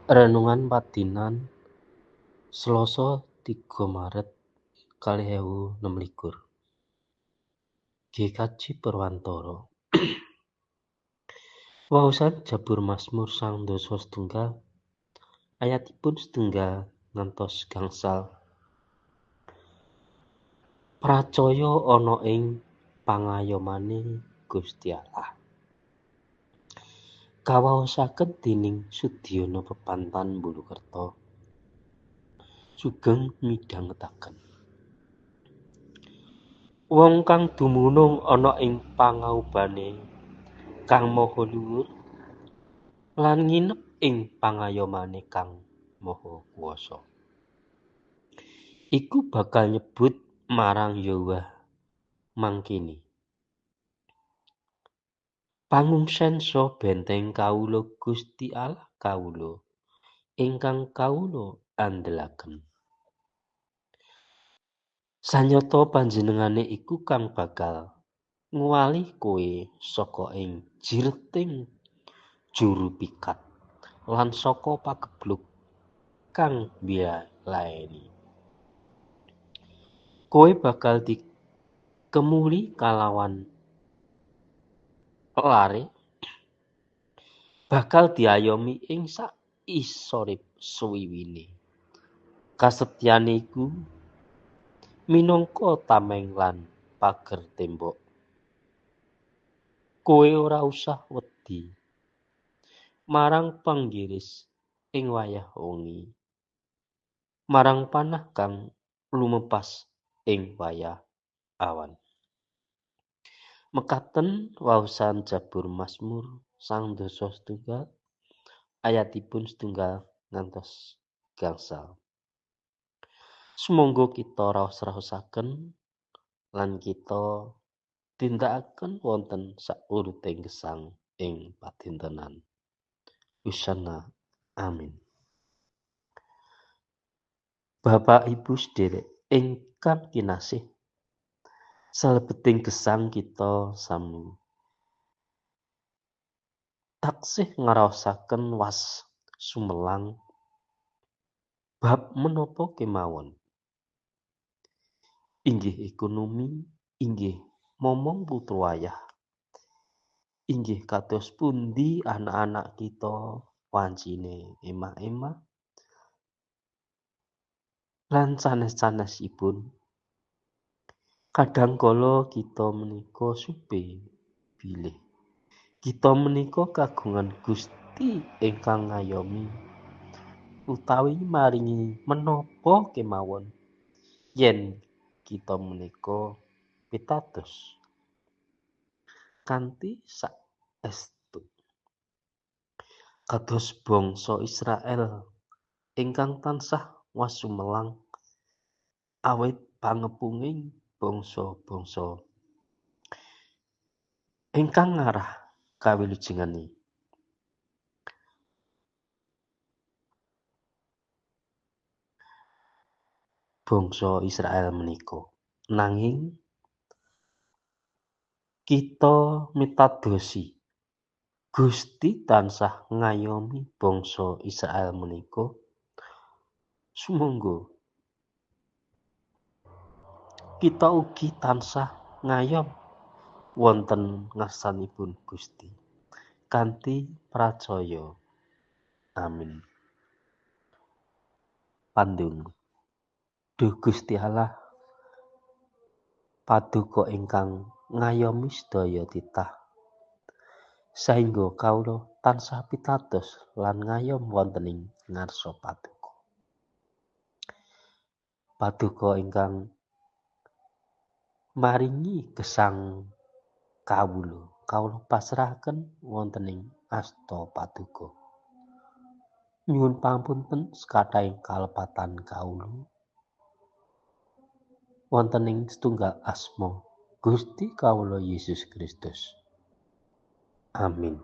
Renungan Padinan Selasa 3 Maret 2026 GKJ Purwantara. Waosan Jabur Mazmur 91 ayatipun setunggal ngantos gangsal. Pracaya ana ing pangayomane Gusti Allah. Kawaosaken dening Sudiana Bepantan Bulukerto. Sugeng midhangetaken. Wong kang dumunung ana ing pangaubane Kang Maha Luhur lan nginep ing pangayomane Kang Maha Kuwasa, iku bakal nyebut marang Yahweh mangkene: Pangungsen saha benteng kawula Gusti Allah kawula ingkang kawula andelaken. Sanyata panjenengane iku kang bakal nguwali kowe saka ing jireting juru pikat lan saka pageblug kang mbilaeni. Kowe bakal dikemuli kalawan lare, bakal diayomi ing sak isore suwiwine. Kasetyane iku minangka tameng lan pager tembok. Kowe ora usah wedi marang panggiris ing wayah wengi, marang panah kang lumepas ing wayah awan. Mekaten waosan Jabur Mazmur 91 ayatipun setunggal ngantos gangsal. Sumangga kita raos-raosaken lan kita tindakaken wonten sauruting gesang ing padintenan. Usana, amin. Bapak Ibu sederek ingkang kinasih, salebeting gesang kita sami taksih ngraosaken was sumelang bab menapa kemawon. Inggih ekonomi, inggih momong putra wayah, inggih kados pundi anak-anak kita wancine emah-emah lan sanes-sanesipun. Kadang kala kita menika supe bilih kita menika kagungan Gusti ingkang ngayomi utawi maringi menapa kemawon yen kita menika pitados kanthi saestu. Kados bangsa Israel ingkang tansah wasumelang awit pangepunging bangsa-bangsa ingkang ngarah kawilujengane. Bangsa Israel menika. Nanging kita mitadosi Gusti tansah ngayomi bangsa Israel menika. Sumangga kita ugi tansah ngayom wonten ngarsanipun Gusti kanthi pracaya. Amin. Pandonga. Duh Gusti Allah, paduka ingkang ngayomi sedaya titah, saengga kawula tansah pitados lan ngayom wonten ing ngarsa paduka. Paduka ingkang maringi gesang kawula, kawula pasrahaken wonten ing asta paduka. Nyuwun pangapunten sekathahing kalepatan kawula wonten ing setunggal asma Gusti kawula Yesus Kristus. Amin.